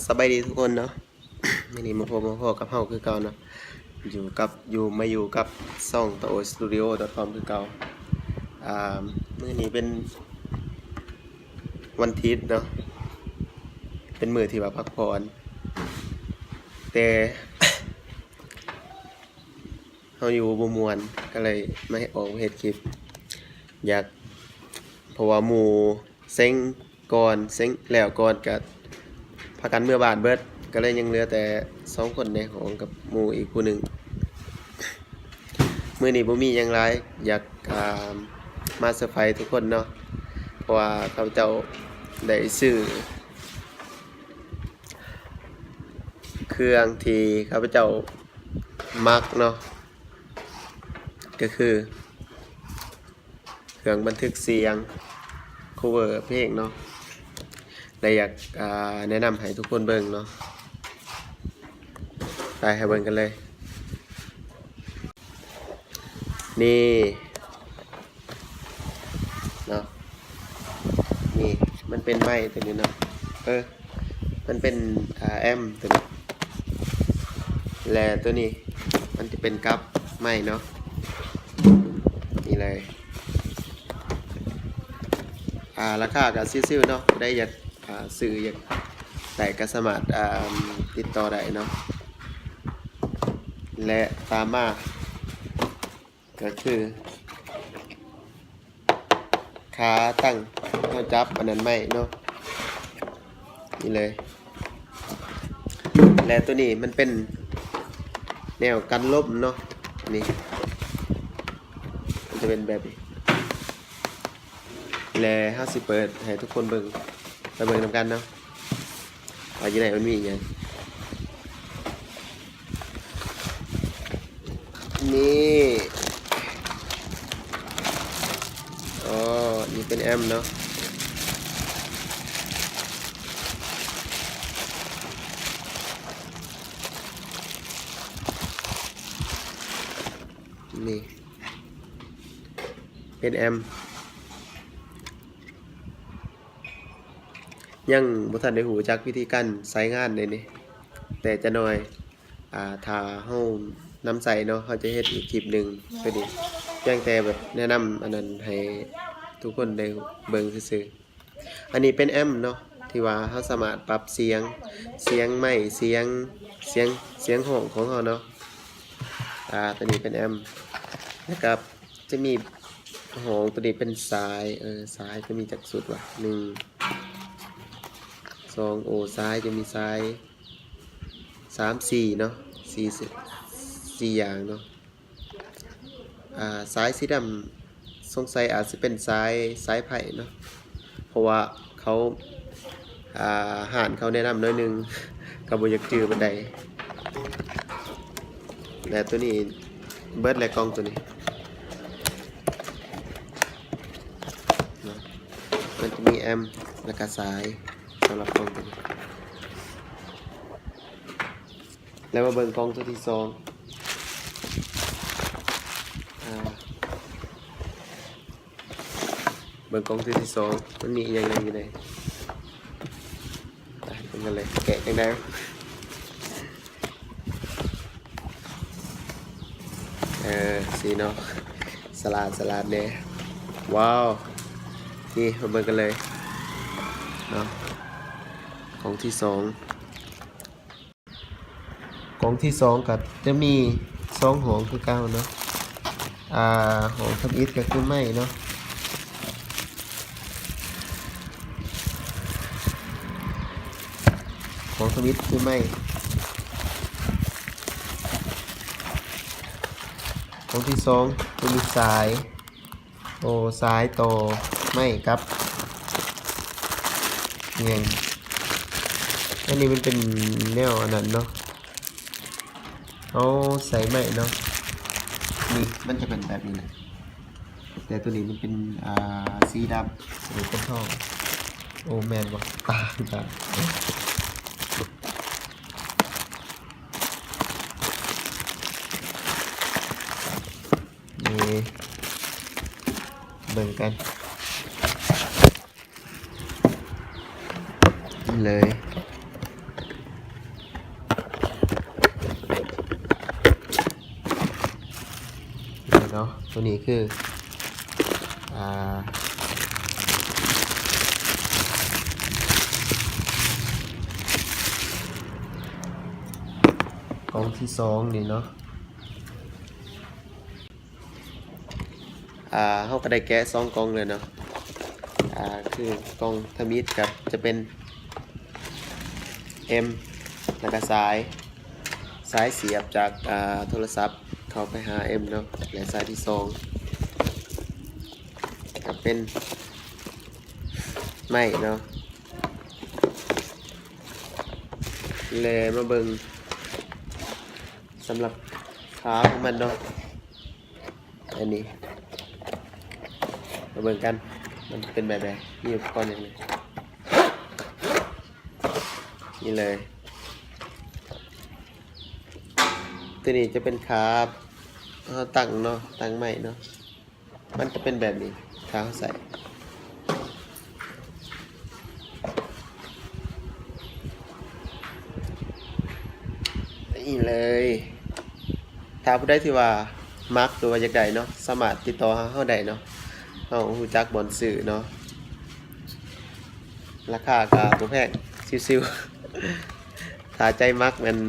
ສະບາຍດີທຸກຄົນເນາະ ມື້ນີ້ມາພົບມາພໍ້ກັບເຮົາຄືເກົ່າເນາະ ຢູ່ກັບ ຢູ່ ມາຢູ່ກັບຊ່ອງ ຕາໂອສະຕູດິໂອ ດອດຄອມ ຄືເກົ່າ. ອ່າ ມື້ນີ້ເປັນວັນທິດເນາະ ເປັນມື້ທີ່ວ່າພັກຜ່ອນ ແຕ່ ເຮົາຢູ່ບໍ່ມ່ວນ ກໍເລີຍມາອອກເຮັດຄລິບ ຢາກ ເພາະວ່າໝູ່ເສັງກ່ອນ ເສັງແລ້ວກ່ອນ ກໍພາກັນເມືອບ້ານເບິດ ກໍເລີຍຍັງເຫຼືອແຕ່ສອງຄົນໃນຫ້ອງກັບໝູ່ອີກຜູ້ໜຶ່ງ. ມື້ນີ້ບໍ່ມີຫຍັງຫຼາຍ ຢາກ ອ່າ ມາເຊີໄພທຸກຄົນເນາະ ເພາະວ່າຂ້າພະເຈົ້າໄດ້ຊື້ເຄື່ອງທີ່ຂ້າພະເຈົ້າມັກເນາະ ກໍຄື ເຄື່ອງບັນທຶກສຽງ cover ເພງເນາະ ແລະ ຢາກ ອ່າ ແນະນຳໃຫ້ທຸກຄົນເບິ່ງເນາະ ໄປ ໃຫ້ເບິ່ງກັນເລີຍ ນີ້ເນາະ ນີ້ ມັນເປັນໄມໂຕນີ້ເນາະ ເອີ ມັນເປັນ ອ່າ ແອມໂຕນີ້ ແລະ ໂຕນີ້ມັນຈະເປັນກັບໄມເນາະ ນີ້ເລີຍ ອ່າ ລາຄາກໍຊິວໆເນາະ ຜູ້ໃດຢາກ ອ່າ ຊື້ ຢາກໄດ້ກໍສາມາດ ອ່າ ຕິດຕໍ່ໄດ້ເນາະ ແລະ ຕາມມາ ກໍຄືຂາຕັ້ງ ເຮົາຈັບອັນນັ້ນໄວ້ເນາະ ນີ້ເລີຍ ແລະ ໂຕນີ້ມັນເປັນແນວກັນລົມເນາະ ນີ້ ມັນຈະເປັນແບບນີ້ ແລະ ເຮົາຊິເປີດໃຫ້ທຸກຄົນເບິ່ງ ໄປເບິ່ງນຳກັນເນາະ ວ່າຢູ່ໃນມັນມີຫຍັງ ນີ້ ອໍ ນີ້ເປັນແອມເນາະ ນີ້ ເປັນແອມ ຍັງບໍ່ທັນໄດ້ຮູ້ຈັກວິທີການໃຊ້ງານເດ້ນີ້ ແຕ່ຈະໜ້ອຍ ອ່າ ຖ້າເຮົານຳໃຊ້ເນາະ ເຮົາຈະເຮັດອີກຄລິບໜຶ່ງ ໂຕນີ້ ພຽງແຕ່ແບບແນະນຳອັນນັ້ນໃຫ້ທຸກຄົນໄດ້ເບິ່ງຊື່ໆ. ອັນນີ້ເປັນແອມເນາະ ທີ່ວ່າເຮົາສາມາດປັບສຽງ ສຽງໄມ ສຽງ ສຽງ ສຽງຮ້ອງຂອງເຮົາເນາະ ອ່າ ໂຕນີ້ເປັນແອມ ແລ້ວກໍຈະມີ ຫ້ອງໂຕນີ້ເປັນສາຍ ເອີ ສາຍຈະມີຈັກຊຸດວະ ໜຶ່ງ ສອງ ໂອ ສາຍຈະມີສາຍ ສາມ ສີ່ເນາະ ສີ່ ສີ່ຢ່າງເນາະ ອ່າ ສາຍສີດຳ ສົງໄສອາດຊິເປັນສາຍ ສາຍໄຟເນາະ ເພາະວ່າເຂົາ ອ່າ ຮ້ານເຂົາແນະນຳໜ້ອຍໜຶ່ງ ກໍບໍ່ຢາກຈື່ປານໃດ ແລະ ໂຕນີ້ເບິດແລ້ວ ກ່ອງໂຕນີ້ເນາະ ມັນຈະມີແອມ ແລ້ວກະສາຍ ສຳລັບກ່ອງໂຕນີ້ ແລ້ວມາເບິ່ງກ່ອງໂຕທີສອງ ອ່າ ເບິ່ງກ່ອງໂຕທີສອງ ມັນມີອີ່ຫຍັງແດ່ຢູ່ໃນ ໄປເບິ່ງກັນເລີຍ ແກະຈັ່ງໃດ ເອີ ຊີ້ເນາະ ສະຫຼາດ ສະຫຼາດແດ່ ວ້າວ ນີ້ ມາເບິ່ງກັນເລີຍເນາະ ກ່ອງທີສອງ ກອງທີສອງກໍຈະມີສອງຫ້ອງຄືເກົ່າເນາະ ອ່າ ຫ້ອງທຳອິດກໍຄືໄມ້ເນາະ ຫ້ອງທຳອິດຄືໄມ້ ຫ້ອງທີສອງຈະມີສາຍ ໂອ້ ສາຍຕໍ່ໄມ້ກັບຫຍັງ ອັນນີ້ມັນເປັນແນວອັນນັ້ນເນາະ ເຮົາໃສ່ໄມ້ເນາະ ນີ້ມັນຈະເປັນແບບນີ້ແຫຼະ ແຕ່ໂຕນີ້ມັນເປັນ ອ່າ ສີດຳ ໂຕນີ້ເປັນທອງ ໂອ້ ແມ່ນບໍ່ ຕາຍ ຕາຍ. ນີ້ ເບິ່ງກັນເລີຍ ເນາະ ໂຕນີ້ຄື ອ່າ ກ່ອງທີສອງນີ້ເນາະ. ອ່າ ເຮົາກໍໄດ້ແກະສອງກ່ອງແລ້ວເນາະ. ອ່າ ຄືກ່ອງທຳອິດກໍຈະເປັນເອັມ ແລ້ວກໍສາຍ ສາຍສຽບຈາກ ອ່າ ໂທລະສັບເຂົ້າໄປຫາເອັມເນາະ ແລະ ສາຍທີສອງກໍເປັນໄມ້ເນາະ. ແລະ ມາເບິ່ງສຳລັບຂາຂອງມັນເນາະ. ອັນນີ້ມາເບິ່ງກັນ ມັນເປັນແບບໃດ ມີອຸປະກອນຫຍັງແດ່. ນີ້ເລີຍ ໂຕນີ້ຈະເປັນຂາເຮົາຕັ້ງເນາະ ຕັ້ງໄມ້ເນາະ. ມັນຈະເປັນແບບນີ້ ຖ້າເຮົາໃສ່ ນີ້ເລີຍ. ຖ້າຜູ້ໃດທີ່ວ່າມັກ ຫຼືວ່າຢາກໄດ້ເນາະ ສາມາດຕິດຕໍ່ຫາເຮົາໄດ້ເນາະ. ເຮົາຮູ້ຈັກບ່ອນຊື້ເນາະ. ລາຄາກໍບໍ່ແພງ ຊິວໆ ຖ້າໃຈມັກແມ່ນ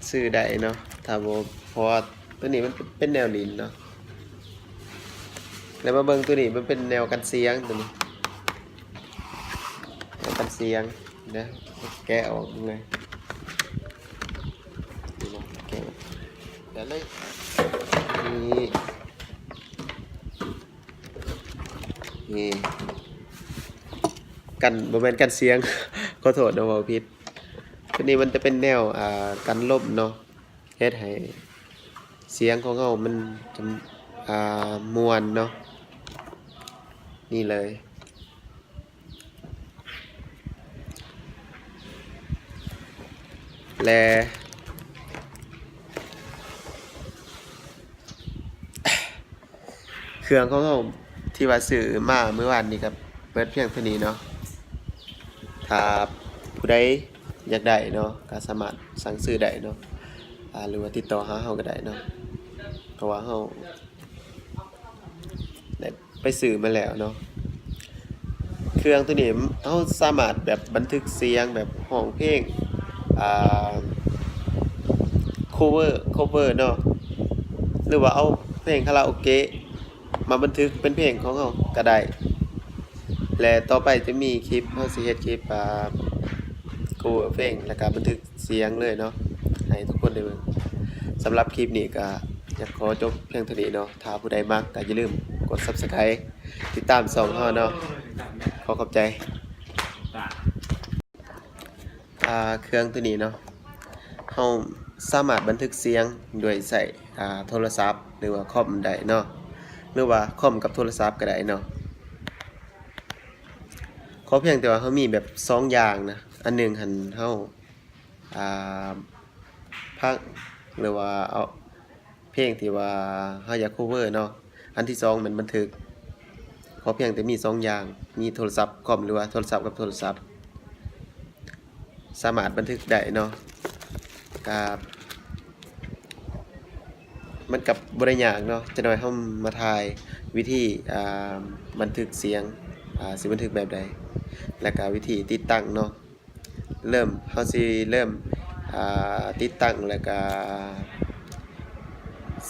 ຊື້ໄດ້ເນາະ. ຖ້າບໍ່ ເພາະວ່າໂຕນີ້ມັນເປັນແນວລິ້ນເນາະ. ແລ້ວມາເບິ່ງໂຕນີ້ ມັນເປັນແນວກັນສຽງ ໂຕນີ້ ແນວກັນສຽງ. ເດີ ແກະອອກເບິ່ງເລີຍ ນີ້ເນາະ ແກະ ແກະເລີຍ. ນີ້ ນີ້ ກັນ ບໍ່ແມ່ນກັນສຽງ ຂໍໂທດເນາະ ເວົ້າຜິດ. ໂຕນີ້ມັນຈະເປັນແນວ ອ່າ ກັນລົມເນາະ ເຮັດໃຫ້ສຽງຂອງເຮົາມັນ ອ່າ ມ່ວນເນາະ. ນີ້ເລີຍ ແລະ ເຄື່ອງຂອງເຮົາທີ່ວ່າຊື້ມາມື້ວານນີ້ກໍເບິດພຽງເທົ່ານີ້ເນາະ. ຖ້າຜູ້ໃດຢາກໄດ້ເນາະ ກໍສາມາດສັ່ງຊື້ໄດ້ເນາະ ອ່າ ຫຼືວ່າຕິດຕໍ່ຫາເຮົາກໍໄດ້ເນາະ ເພາະວ່າເຮົາໄດ້ໄປຊື້ມາແລ້ວເນາະ. ເຄື່ອງໂຕນີ້ເຮົາສາມາດແບບບັນທຶກສຽງແບບຮ້ອງເພງ ອ່າ cover cover ເນາະ ຫຼືວ່າເອົາເພງຄາຣາໂອເກະມາບັນທຶກເປັນເພງຂອງເຮົາກໍໄດ້. ແລະ ຕໍ່ໄປຈະມີຄລິບ ເຮົາຊິເຮັດຄລິບ ອ່າ cover ເພງ ແລ້ວກໍບັນທຶກສຽງເລີຍເນາະ ໃຫ້ທຸກຄົນໄດ້ເບິ່ງ. ສຳລັບຄລິບນີ້ກໍຢາກຂໍຈົບພຽງເທົ່ານີ້ເນາະ. ຖ້າຜູ້ໃດມັກກໍຢ່າລືມກົດ Subscribe ຕິດຕາມຊ່ອງເຮົາເນາະ. ຂໍຂອບໃຈ. ອ່າ ເຄື່ອງໂຕນີ້ເນາະ ເຮົາສາມາດບັນທຶກສຽງໂດຍໃຊ້ ອ່າ ໂທລະສັບ ຫຼືວ່າຄອມໄດ້ເນາະ ຫຼືວ່າຄອມກັບໂທລະສັບກໍໄດ້ເນາະ. ຂໍພຽງແຕ່ວ່າເຮົາມີແບບສອງຢ່າງນະ ອັນໜຶ່ງຫັ້ນເຮົາ ອ່າ ພັກ ຫຼືວ່າເອົາ ເພງທີ່ວ່າເຮົາຢາກ cover ເນາະ. ອັນທີສອງແມ່ນບັນທຶກ. ຂໍພຽງແຕ່ມີສອງຢ່າງ ມີໂທລະສັບຄອມ ຫຼືວ່າໂທລະສັບກັບໂທລະສັບ ສາມາດບັນທຶກໄດ້ເນາະ. ກະ ມັນກະບໍ່ໄດ້ຍາກເນາະ. ຈັກໜ້ອຍເຮົາມາຖ່າຍວິທີ ອ່າ ບັນທຶກສຽງ ອ່າ ຊິບັນທຶກແບບໃດ ແລ້ວກະວິທີຕິດຕັ້ງເນາະ. ເລີ່ມ ເຮົາຊິເລີ່ມ ອ່າ ຕິດຕັ້ງ ແລ້ວກະ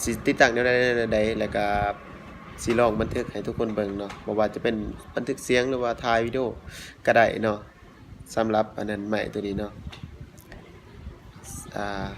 ຊິຕິດຕັ້ງແນວໃດແນວໃດ ແລ້ວກະຊິລອງບັນທຶກໃຫ້ທຸກຄົນເບິ່ງເນາະ. ບໍ່ວ່າຈະເປັນບັນທຶກສຽງ ຫຼືວ່າຖ່າຍວິດີໂອກະໄດ້ເນາະ. ສຳລັບອັນນັ້ນ ໄມ້ໂຕນີ້ເນາະ ອ່າ